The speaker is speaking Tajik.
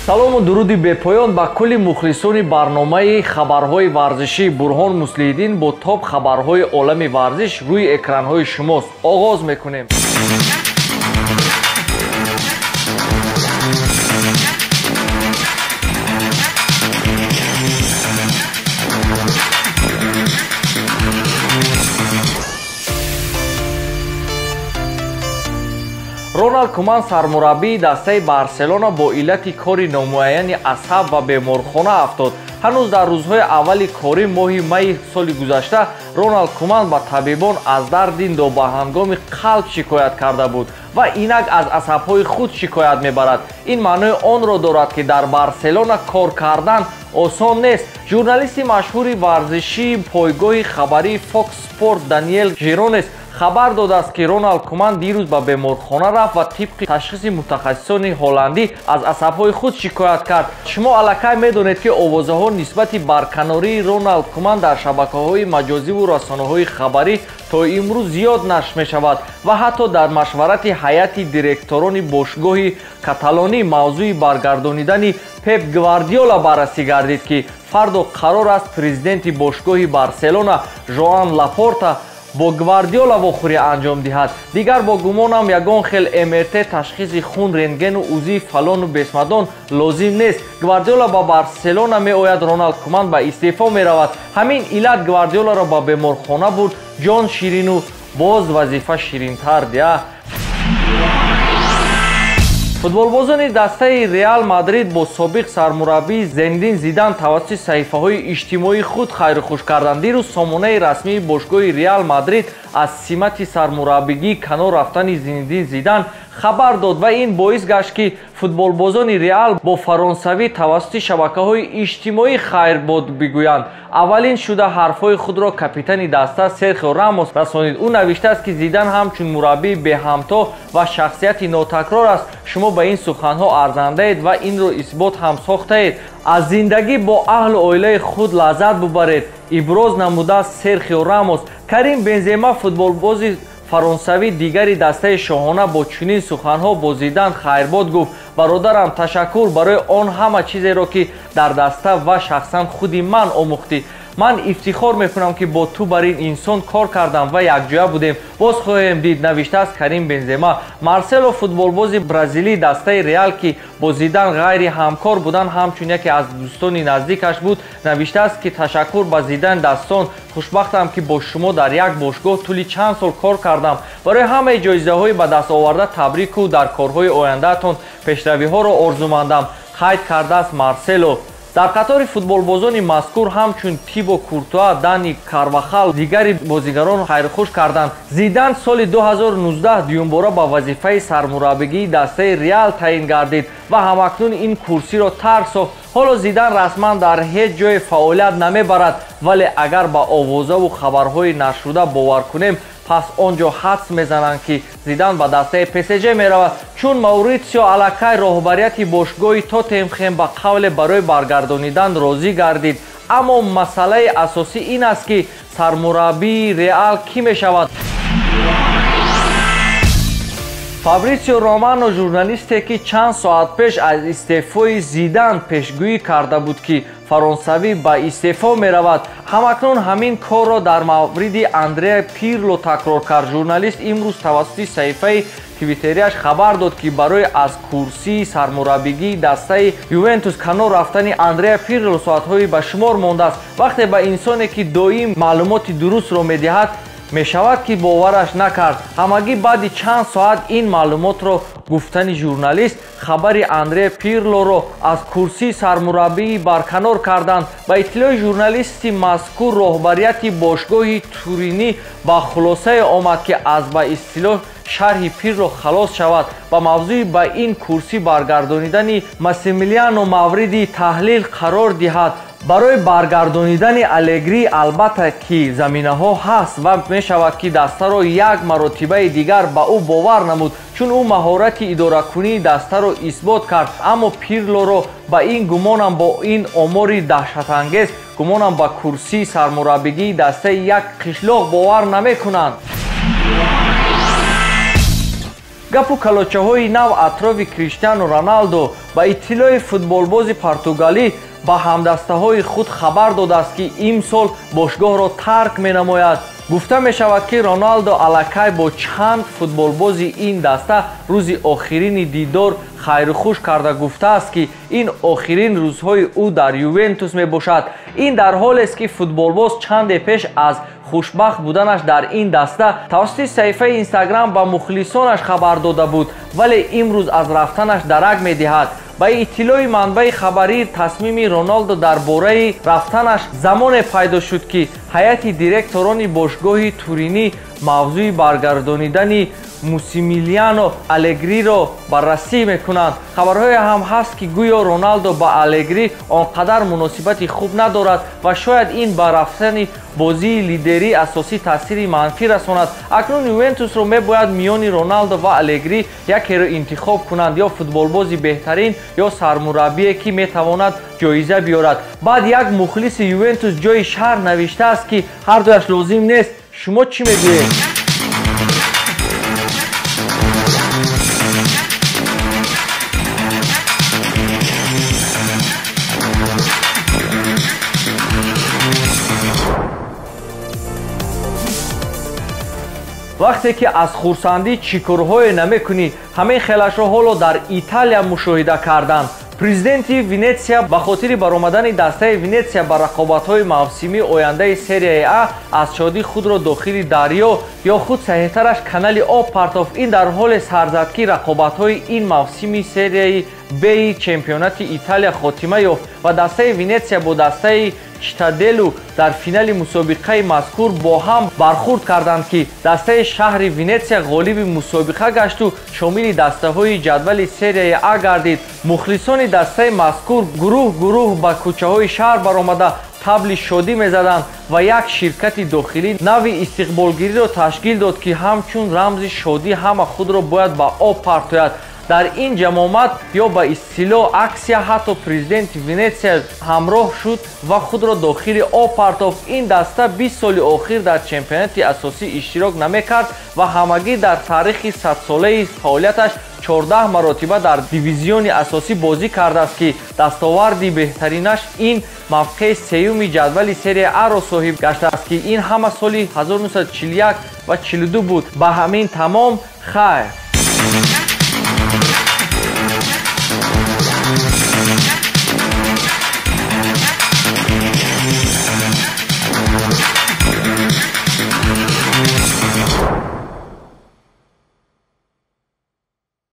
Салому дуруди бепоён ба кулли мухлисони барномаи хабарҳои варзишӣ. Бурҳон Муслиҳиддин бо топ хабарҳои олами варзиш рӯи экранҳои шумост. Оғоз мекунем. Роналд Куман сармураббии дастаи Барселона бо иллати кори номуайяни асаб ва беморхона афтод. Ҳанӯз дар рӯзҳои аввали кори моҳи майи соли гузашта Роналд Куман ба табибон аз дарди нобаҳангоми қалб шикоят карда буд ва инак аз асабҳои худ шикоят мебарад. Ин маънои онро дорад, ки дар Барселона кор кардан осон нест. Журналисти машҳури варзишии пойгоҳи хабарии Fox Sport Даниел Жиронес хабар додааст, ки Роналд Куман дирӯз ба беморхона рафт ва тибқи ташхиси мутахассисони ҳолландӣ аз асабҳои худ шикоят кард. Шумо аллакай медонед, ки овозаҳо нисбати барканории Роналд Куман дар шабакаҳои маҷозиву расонаҳои хабарӣ то имрӯз зиёд нашр мешавад ва ҳатто дар машварати ҳайати директорони бошгоҳи каталонӣ мавзӯи баргардонидани Пеп Гвардиола баррасӣ гардид, ки фардо қарор аст президенти бошгоҳи Барселона Жоан Лапорта бо Гвардиола вохӯрӣ анҷом диҳад. Дигар бо гумонам ягон хел МРТ, ташхиси хун, рентгену УЗИ фалону бесмадон лозим нест. Гвардиола ба Барселона меояд, Роналд Куман ба истеъфо меравад. Ҳамин иллат Гвардиоларо ба беморхона бурд. Ҷон ширину боз вазифа ширинтар дия. Футболбозони дастаи Реал Мадрид бо собиқ сармураббии Зиндин Зидан тавассути саҳифаҳои иҷтимоии худ хайрухуш карданд. Дирӯз сомонаи расмии бошгоҳи Реал Мадрид аз симати сармураббигӣ канор рафтани Зиндин Зидан хабар дод ва ин боис гашт, ки футболбозони Реал бо фаронсавӣ тавассути шабакаҳои иҷтимоӣ хайрбод бигӯянд. Аввалин шуда ҳарфҳои худро капитани даста Серхио Рамос расонид. Ӯ навиштааст, ки Зидан ҳамчун мураббии беҳамто ва шахсияти нотакрор аст. Шумо ба ин суханҳо арзандаед ва инро исбот ҳам сохтаед. Аз зиндагӣ бо аҳлу оилаи худ лаззат бубаред, иброз намудааст Серхио Рамос. Карим Бензема, футболбози фаронсавӣ дигари дастаи шоҳона, бо чунин суханҳо бо Зидан хайрбод гуфт: бародарам, ташаккур барои он ҳама чизеро, ки дар даста ва шахсан худи ман омӯхтӣ. Ман ифтихор мекунам, ки бо ту бар ин инсон кор кардам ва якҷоя будем. Боз хоҳем дид, навиштааст Карим Бензема. Марсело, футболбози бразилии дастаи Реал, ки бо Зидан ғайри ҳамкор будан, ҳамчун яке аз дӯстони наздикаш буд, навиштааст, ки ташаккур ба Зидан дастон. Хушбахтам, ки бо шумо дар як бошгоҳ тӯли чанд сол кор кардам. Барои ҳамаи ҷоизаҳои ба даст оварда табрику дар корҳои ояндаатон пешравиҳоро орзумандам, қайд кардааст Марсело. Дар қатори футболбозони мазкур ҳамчун Тибо Куртуа, Дани Карвахал, дигари бозигарон хайрхуш карданд. Зидан соли 2019 дуюмбора ба вазифаи сармураббигии дастаи Реал таъин гардид ва ҳамакнун ин курсиро тарк сохт. Ҳоло Зидан расман дар ҳеҷ ҷое фаъолият намебарад, вале агар ба овозаву хабарҳои нашршуда бовар кунем, пас он ҷо ҳадс мезананд, ки Зидан ба дастаи ПСЖ меравад, чун Мауритсио аллакай роҳбарияти бошгоҳи Тоттенхем ба қавле барои баргардонидан розӣ гардид. Аммо масъалаи асосӣ ин аст, ки сармураббии Реал кӣ мешавад? Фабритсио Романо, журналисте, ки чанд соат пеш аз истеъфои Зидан пешгӯӣ карда буд, ки фаронсавӣ ба истеъфо меравад, ҳамакнун ҳамин корро дар мавриди Андреа Пирло такрор кард. Журналист имрӯз тавассути саҳифаи твиттериаш хабар дод, ки барои аз курсии сармураббигии дастаи Ювентус канор рафтани Андреа Пирло соатҳои ба шумор мондааст. Вақте ба инсоне, ки доим маълумоти дурустро медиҳад, мешавад, ки бовараш накард. Ҳамагӣ баъди чанд соат ин маълумотро гуфтани журналист хабари Андреа Пирлоро аз курсии сармураббии барканор карданд. Ба иттилои журналисти мазкур, роҳбарияти бошгоҳи Туринӣ ба хулосае омад, ки аз ба истилоҳ шарҳи Пирло халос шавад ва мавзӯи ба ин курсӣ баргардонидани Массимилиано мавриди таҳлил қарор диҳад. Барои баргардонидани Алегри албатта ки заминаҳо ҳаст ва мешавад, ки дастаро як маротибаи дигар ба ӯ бовар намуд, чун ӯ маҳорати идоракунии дастаро исбот кард. Аммо Пирлоро ба ин гумонам бо ин омори даҳшатангез гумонам ба курсии сармураббигии дастаи як қишлоқ бовар намекунанд. Гапу калочаҳои нав атрофи Криштиану Роналдо. Ба иттилои футболбози португалӣ ба ҳамдастаҳои худ хабар додааст, ки имсол бошгоҳро тарк менамояд. Гуфта мешавад, ки Роналдо аллакай бо чанд футболбози ин даста рӯзи охирини дидор хайрухуш карда гуфтааст, ки ин охирин рӯзҳои ӯ дар Ювентус мебошад. Ин дар ҳолест, ки футболбоз чанде пеш аз хушбахт буданаш дар ин даста тавассути саҳифаи Инстаграм ба мухлисонаш хабар дода буд, вале имрӯз аз рафтанаш дарак медиҳад. Ба иттилои манбаи хабарӣ, тасмими Роналдо дар бораи рафтанаш замоне пайдо шуд, ки ҳайати директорони бошгоҳи Туринӣ мавзӯи баргардонидани Мусимилиано Алегриро баррасӣ мекунанд. Хабарҳое ҳам ҳаст, ки гӯё Роналдо ба Алегри он қадар муносибати хуб надорад ва шояд ин ба рафтани бозии лидерии асосӣ таъсири манфӣ расонад. Акнун Ювентусро мебояд миёни Роналдо ва Алегри якеро интихоб кунанд, ё футболбози беҳтарин, ё сармураббие, ки метавонад ҷоиза биёрад. Баъд як мухлиси Ювентус ҷои шаҳр навиштааст, ки ҳардуяш лозим нест. Шумо чӣ мегӯед? Вақте ки аз хурсандӣ чӣ корҳое намекунӣ, ҳамин хелашро ҳоло дар Италия мушоҳида карданд. Президенти Венетсия ба хотири баромадани дастаи Венетсия ба рақобатҳои мавсимии ояндаи серияи А аз шодӣ худро дохили дарё ё худ саҳиҳтараш канали об партофт. Ин дар ҳоле сар зад, ки рақобатҳои ин мавсими серияи Б-и чемпионати Италия хотима ёфт ва дастаи Венетсия бо дастаи Читаделу дар финали мусобиқаи мазкур бо ҳам бархурд карданд, ки дастаи шаҳри Венетсия ғолиби мусобиқа гашту шомили дастаҳои ҷадвали серияи А гардид. Мухлисони дастаи мазкур гурӯҳ гурӯҳ ба кӯчаҳои шаҳр баромада табли шодӣ мезаданд ва як ширкати дохилӣ нави истиқболгириро ташкил дод, ки ҳамчун рамзи шодӣ ҳама худро бояд ба об партояд. Дар ин ҷамомат ё ба истилоҳ аксия ҳатто президенти Венетсия ҳамроҳ шуд ва худро дохили об партофт. Ин даста 20 соли охир дар чемпионати асосӣ иштирок намекард ва ҳамагӣ дар таърихи садсолаи фаъолияташ 14 маротиба дар дивизиони асосӣ бозӣ кардааст, ки дастоварди беҳтаринаш ин мавқеи сеюми ҷадвали серия Аро соҳиб гаштааст, ки ин ҳама соли 1941 ва 42 буд. Ба ҳамин тамом, хайр.